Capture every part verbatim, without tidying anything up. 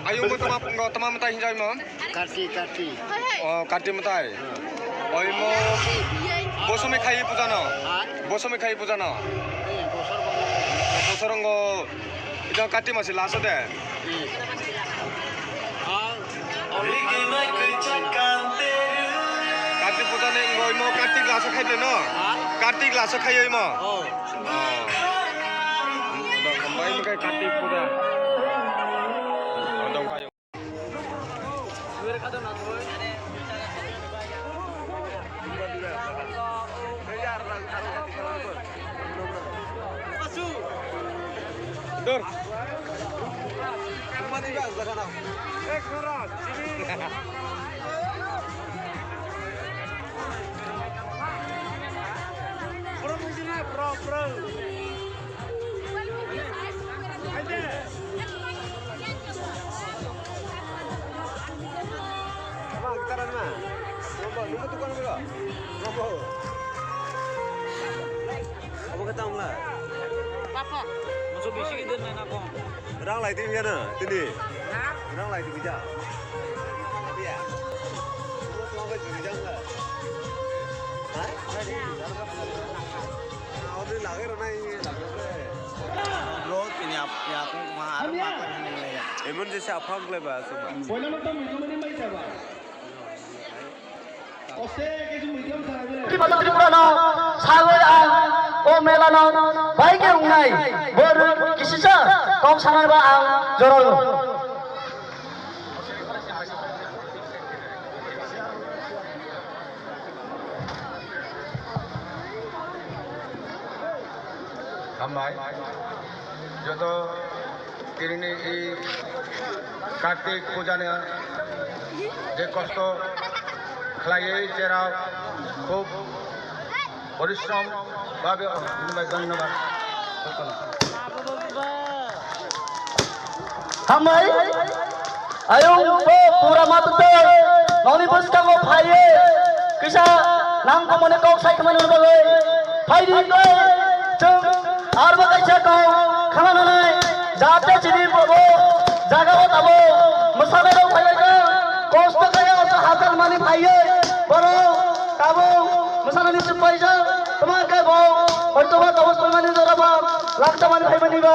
Ayung bo tama, tama mwtai hinjai mo? Karti, Karti. O, Karti mwtai. Oimo bosomoi khai puja no? Ha? Bosomoi khai puja no? Eh, bosor bo. Bosor ngo ito Karti masi last de. Hmm. Ah, Kartik puja ni wngwi mo Kartik last khai de no? Ha? Kartik last khai oi mo? Oh. Oh. Odong hambai mo kai Kartik puja. Odong. Dur. Abang, kita rana. Robo, nunggu tukang dulu. Robo. Apa kata ongla? Papa. Masuk bisi kita main apa? Rang lai tim ya na, tini. Hah? Rang lai tim ya. Iya. Lu tuang ke juri jang lah. Hah? Bro, tini ap-, ya, aku mahal, mahal. Emon jese aphang kle ba, suba. Tripura no sagwi ang o mela no bai khe wngnai, bo kisisa kok sanai ba ang jorol. Hambai. Joto tinini i Kartik puja ni je kosto khlaiwi cherao khub porishrom bhabe, dhonnobad, dhonnobad. Hambai. Ayung bo pura matutwi noni bwskango phaiwi kisa nangkukmani kok sai khwnani bagwi phaidi tei chwng arbo kaisa kok khwnanani jate chini bobo jaga o tabo mwsanairok phailaijak kosto kaya oso hajar mani phaiwi borok tabuk mwsanani chukpaijak twma khe bo hoitoba tabuk swimani jora ba lakcha mani phaimani ba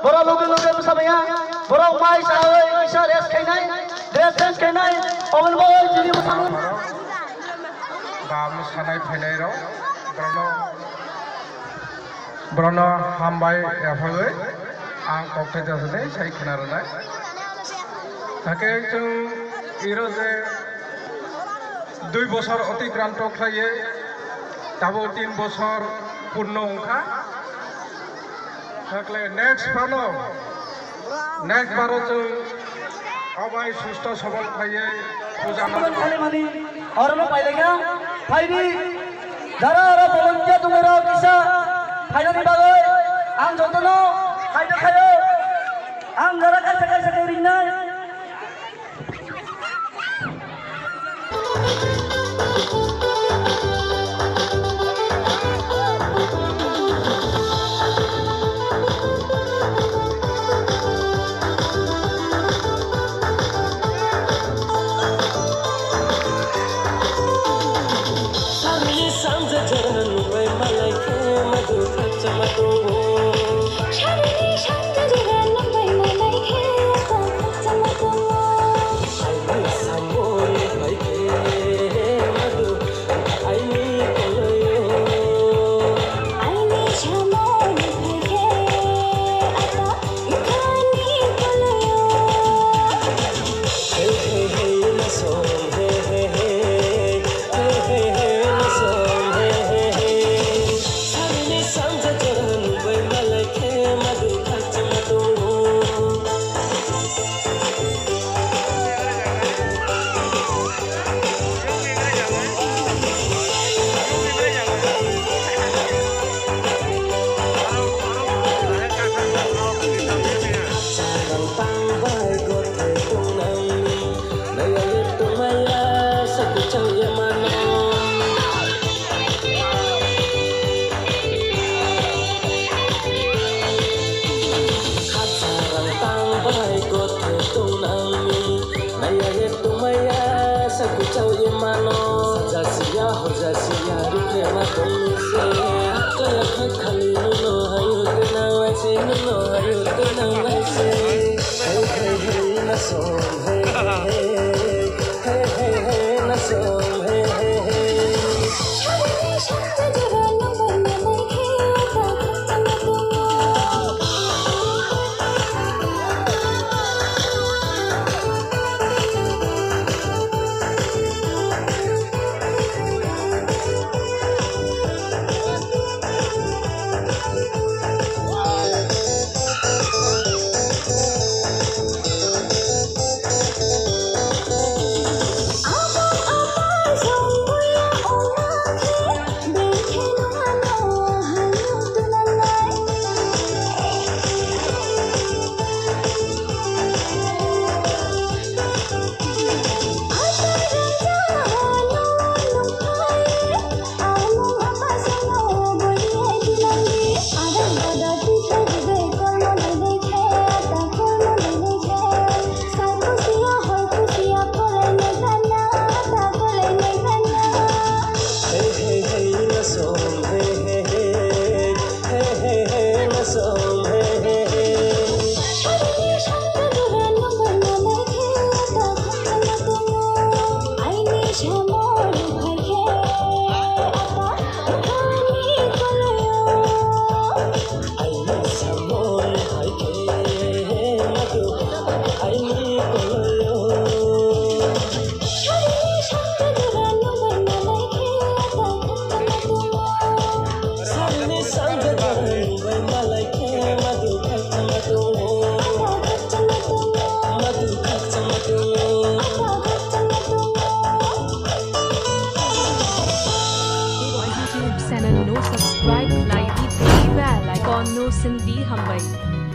borok loge loge mwsamaya. Borok mai sawi kisa rest khainai, dress change khainai, oboni bagwi chini bwskango. Ba mwsanai phainai rok, borokno, borokno hambai yaphagwi ang kokthai jasani sai khna rwnai. Hakhe chwng iro je dui bosor otikranto khlaiwi tabuk tin bosor purno wngkha. Hakle next baro, next baro chwng obai susto sobol khaiye puja manjak. Khalimani orono pailaikha, phaidi jara oro volunteer tongwi rok kisa phainani bagwi ang jotono khaito khaio, ang jara kaisa kaisa khe ringnai. Sarni sanja jora nungbai malai khe madu khachama tongo. Sarni sanja jora nungbai malai khe madu khachama YouTube channel no subscribe, like, bell icon no sindi hambai.